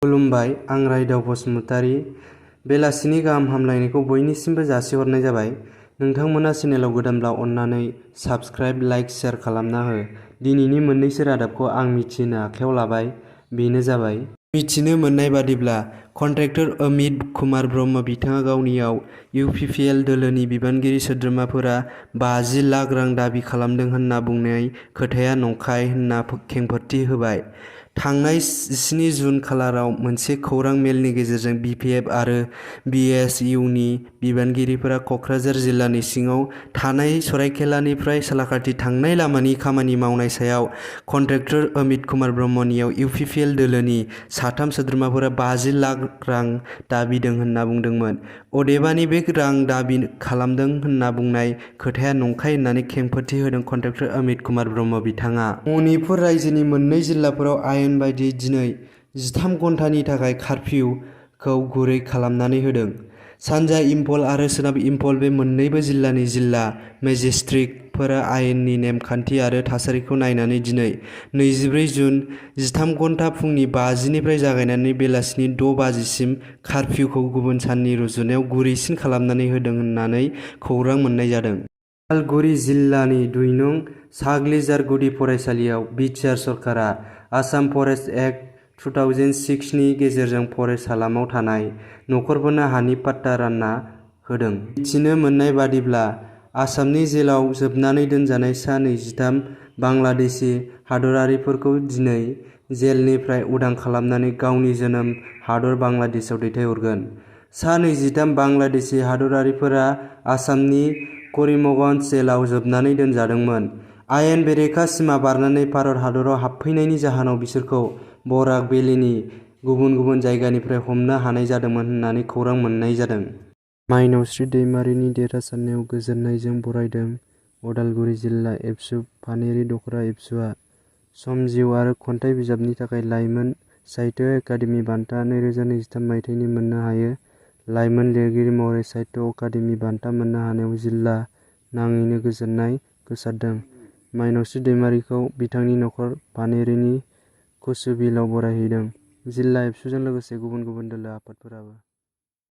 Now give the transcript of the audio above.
खुलुमबाय, आं रायदाव बसुमतारी। बेलासिनि गाहाम हामलायनायखौ बयनिसिमबो जासिहरनाय जाबाय। नोंथांमोना चेनेलाव गोदानब्ला अन्नानै साबस्क्राइब, लाइक, शेयार खालामना हो। दिनैनि मोननैसो रादाबखौ आं मिथिहोनो आखायाव लाबाय। बेनो जाबाय मिथिनो मोननाय बादिब्ला कन्ट्रेक्टर अमित कुमार ब्रह्म बिथाङा गावनियाव इउपिपिएल दोलोनि बिबानगिरि सोद्रोमाफोरा 50 लाख रां दाबि खालामदों होनना बुंनाय खोथाया नंखाय होनना खेंफोरथि होबाय। थांनाय 7 जुन खालाराव मोनसे खौरां मेलनि गेजेरजों बिपिएफ आरो बिएसइउनि बिबानगिरिफोरा कक्राझार जिल्लानि सिङाव थानाय सरायखेलानिफ्राय सालाकाथि थांनाय लामानि खामानि मावनाय सायाव कन्ट्रेक्टर अमित कुमार ब्रह्मनियाव इउपिपिएल दोलोनि 3 सोद्रोमाफोरा 50 लाख रां दाबिदों होनना बुंदोंमोन। अदेबानि बे रां दाबि खालामदों होनना बुंनाय खोथाया नंखाय होननानै खेंफोरथि होदों कन्ट्रेक्टर अमित कुमार ब्रह्म बिथाङा। मणिपुर रायजोनि मोननै जिल्लाफोराव आयेन बायदियै दिनै 13 घन्टानि थाखाय कारफिउखौ गुरै खालामनानै होदों। सानजा इम्फल आरो सोनाब इम्फल बे मोन्नैबो जिल्लानि जिल्ला मेजिस्ट्रेटफोरा आयेननि नेमखान्थि आरो थासारिखौ नायनानै दिनै 24 जुन 13 घन्टा फुंनि 50 निफ्राय जागायनानै बेलासिनि 6 बाजिसिम कारफिउखौ गुबुन साननि रुजुनायाव गुरैसिन खालामनानै होदों होननानै खौरां मोन्नाय जादों। उदालगुरि जिल्लानि 2 नं सागलिजार गुदि फरायसालियाव बिटिआर सरकारा आसाम फरेस्ट एक्ट 2006 नि गेजेरजों फरेस्ट हालामाव थानाय नखरफोरनो हानि पाट्टा रानना होदों। मिथिनो मोननाय बादिब्ला आसामनि जेलाव जोबनानै दोनजानाय सा 23 बांलादेशी हादरारिफोरखौ दिनै जेलनिफ्राय उदां खालामनानै गावनि जोनोम हादर बांलादेशआव दैथायहरगोन। सा 23 बांलादेशी हादरारिफोरा आसामनि करिमगन्ज जेलाव जोबनानै दोनजादोंमोन। आयेन बेरेखा सिमा बारनानै भारत हादराव हाबफैनायनि जाहोनाव बिसोरखौ बराक भेलिनि गुबुन गुबुन जायगानिफ्राय हमनो हानाय जादोंमोन होननानै खौरां मोन्नाय जादों। माइनावस्रि दैमारिनि देरहासारनायाव गोजोननायजों बरायदों उदालगुरि जिल्ला एबसु फानेरि दख'रा एबसुआ। सम जिउ आरो खन्थाइ बिजाबनि थाखाय लाइमोन साहित्य एकादेमि बान्था 2023 मायथाइनि मोननो हायो। लाइमोन लिरगिरि महरै साहित्य अकादेमि बान्था मोननो हानायाव जिल्ला नाङैनो गोजोननाय गोसारदों। माइनावस्रि दैमारिखौ बिथांनि नखर फानेरिनि कसुबिलआव बरायहैदों। जिल्ला एबसुजों लोगोसे गुबुन गुबुन दोलो आफादफोराबो।